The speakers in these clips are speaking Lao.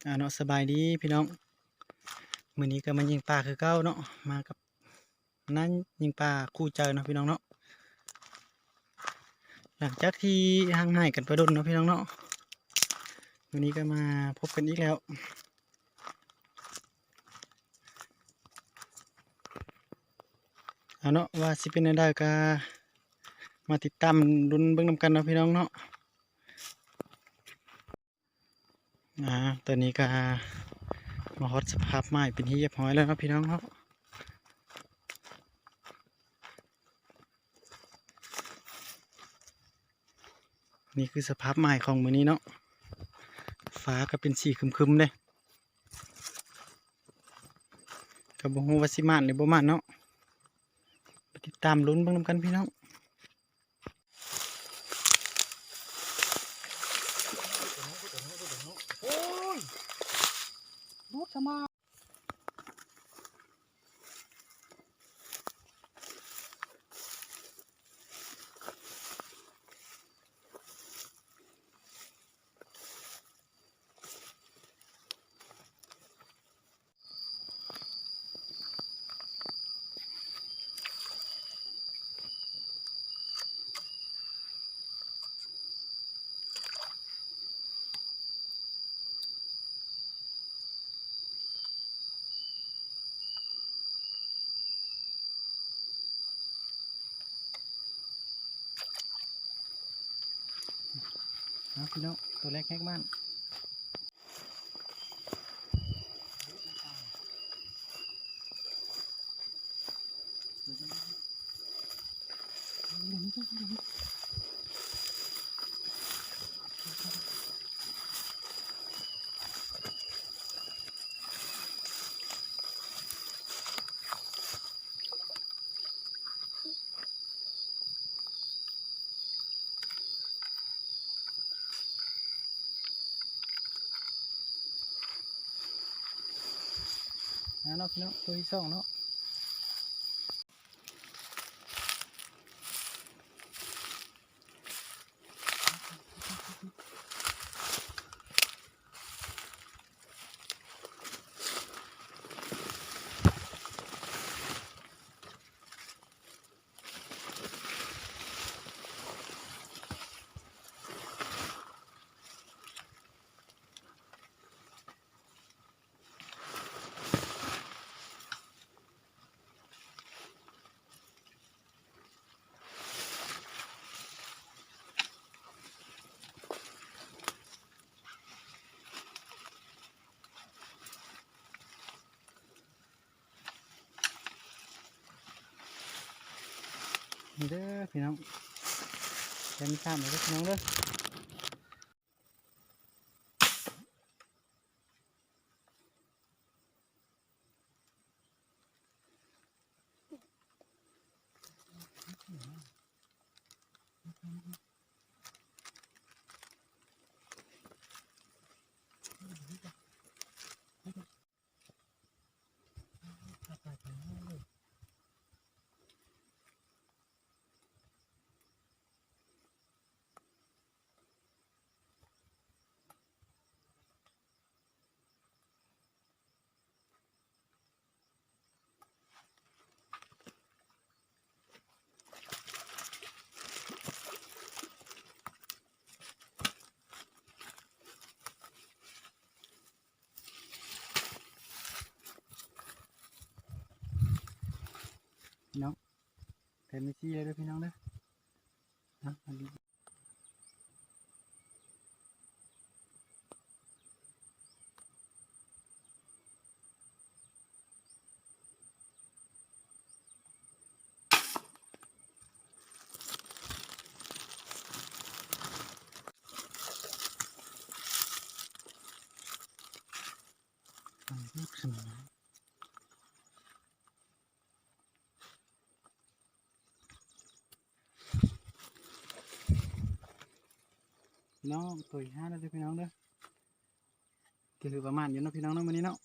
ອາເນາະ ສະບາຍດີພີ່ນ້ອງ, ມື້ນີ້ກໍມາຍິງປາຄືເກົ່າເນາະ, ມາກັບນາຍິງປາຄູ່ໃຈເນາະພີ່ນ້ອງເນາະ. ຫຼັງຈາກທີ່ຫ່າງຫາຍກັນໄປດົນເນາະພີ່ນ້ອງເນາະ, ມື້ນີ້ກໍມາພົບກັນອີກແລ້ວ. ເອົາເນາະ ວ່າຊິເປັນແນວໃດກໍມາຕິດຕາມລຸ້ນເບິ່ງນຳກັນເນາະພີ່ນ້ອງເນາະ. ອາ ຕອນນີ້ກໍມາຮອດສະພາບໝາຍເປັນທີ່ຮຽບຮ້ອຍແລ້ວເນາະພີ່ນ້ອງເນາະ. ນີ້ຄືສະພາບໝາຍຂອງມື້ນີ້ເນາະ, ຟ້າກໍເປັນສີຄຶມໆເດ້, ກໍບໍ່ຮູ້ວ່າຊິໝານຫຼືບໍ່ໝານເນາະ, ໄປຕິດຕາມລຸ້ນເບິ່ງນຳກັນພີ່ນ້ອງ. ໂອ້ຍ ຫຼຸດສະມາ. ເອົາພີ່ນ້ອງ ຕົວແລກແຮກບ້ານ. ມາເນາະພີ່ນ້ອງ ຕົວທີສອງເນາະ. ນີ້ເດີພີ່ນ້ອງ ແຕ່ມີສາມເດີພີ່ນ້ອງເດີ. ພີ່ນ້ອງ ເປັນມີສີ່ແລ້ວເດີພີ່ນ້ອງເດີ. ພີ່ນ້ອງ ຕົວທີຫ້າແລ້ວເດີພີ່ນ້ອງເດີ. ກໍຖືວ່າໝານຢູ່ເນາະພີ່ນ້ອງເນາະ ມື້ນີ້ເນາະ.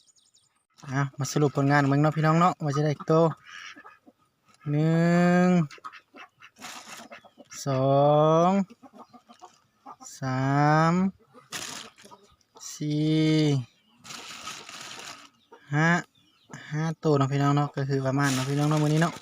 ອ່າ ມາສະຫຼຸບຜົນງານເບິ່ງເນາະພີ່ນ້ອງເນາະ ວ່າຈະໄດ້ຈັກໂຕ. ໜຶ່ງ ສອງ ສາມ ສີ່ ຫ້າ ຫ້າໂຕເນາະພີ່ນ້ອງເນາະ ກໍຄືປະມານເນາະພີ່ນ້ອງເນາະ ມື້ນີ້ເນາະ